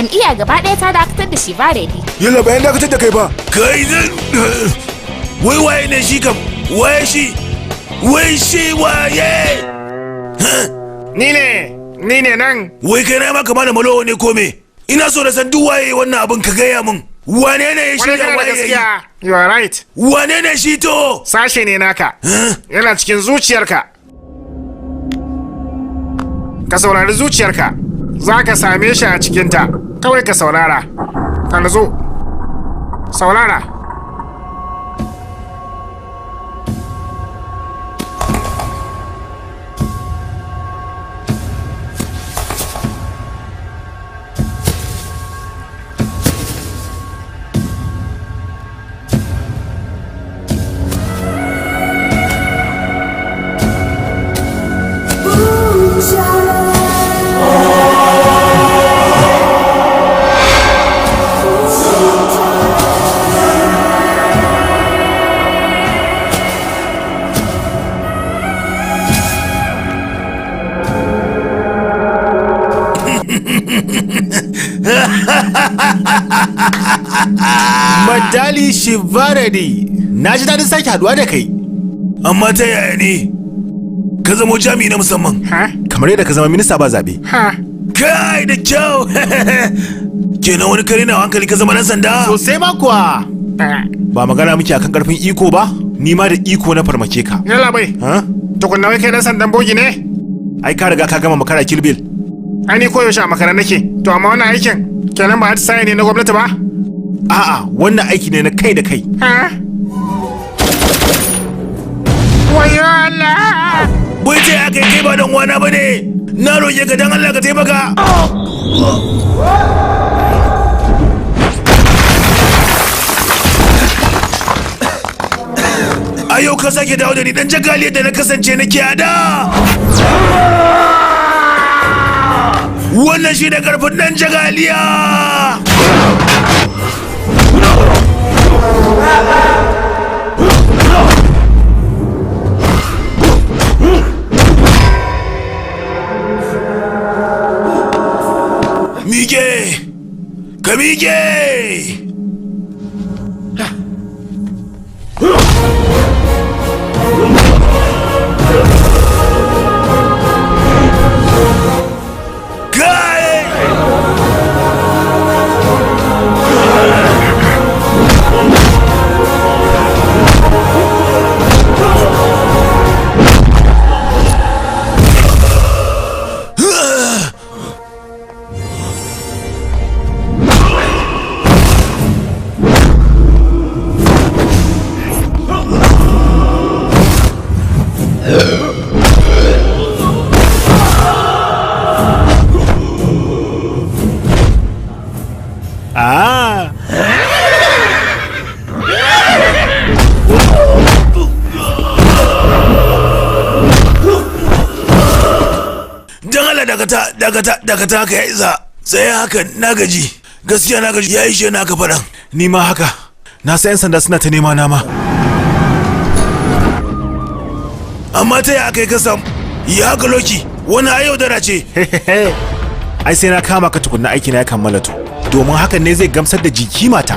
Jam'iyya gaba ɗaya ta dakatar da shi ba ready. Yalla bayan dakatar da kai ba. Kai zan. Wai waye ne shi kam? Waye shi? Wai shi waye? Ni ne, ni ne nan. Wai kai na maka mana malowa ne ko me? Ina so da san duk waye wannan abin, ka gaya min. Wane ne ya Wani shirya, kana da waye ya yi? gaskiya. You are right. Wane ne shi to? Sashe ne naka. Yana cikin zuciyarka. Ka saurari zuciyarka. Za ka same shi a cikinta. Kawai ka saurara. Ka nutsu. Saurara. Madali Shivaradi, na ji daɗin sake haɗuwa da kai. Amma ta yaya ne? Ka zamo jami'i na musamman. Ha? Kamar yadda ka zama minista ba zaɓe. Ha? Kai, da kyau. Kenan wani kare na hankali ka zama dan sanda? Sosai ma kuwa. Ah. Ba magana muke akan karfin iko ba, ni ma da iko na farmake ka. Yalla bai. Ha? Tukunna, wai kai dan sandan bogi ne? Ai ka riga ka gama makara, Kilbil. Ai ni koyaushe a makara nake. To amma wannan aikin kenan ba atisaye ne na gwamnati ba? A'a, wannan aiki ne na kai da kai. Ha? Wayo Allah! Wai ta yaya kai kai ba dan uwana bane? Na roƙe ka, dan Allah ka taimaka. A yau ka sake dawo da ni dan jagaliyar da na kasance nake a da. Wannan shi da karfin dan jagaliya. Mike! Ka mike! Kai! Ah. Dan Allah dakata, dakata, dakata, haka ya isa. Sai haka, na gaji. Gaskiya na gaji, ya ishe na ka faɗan. Ni ma haka. Na san 'yan sanda suna ta nema na ma. Amma ta yaya kai ka samu? Ya haka, Loki, wani ayo dara ce. Ai sai na kama ka tukunna aiki na ya kammala to. Domin hakan ne zai gamsar da jiki mata.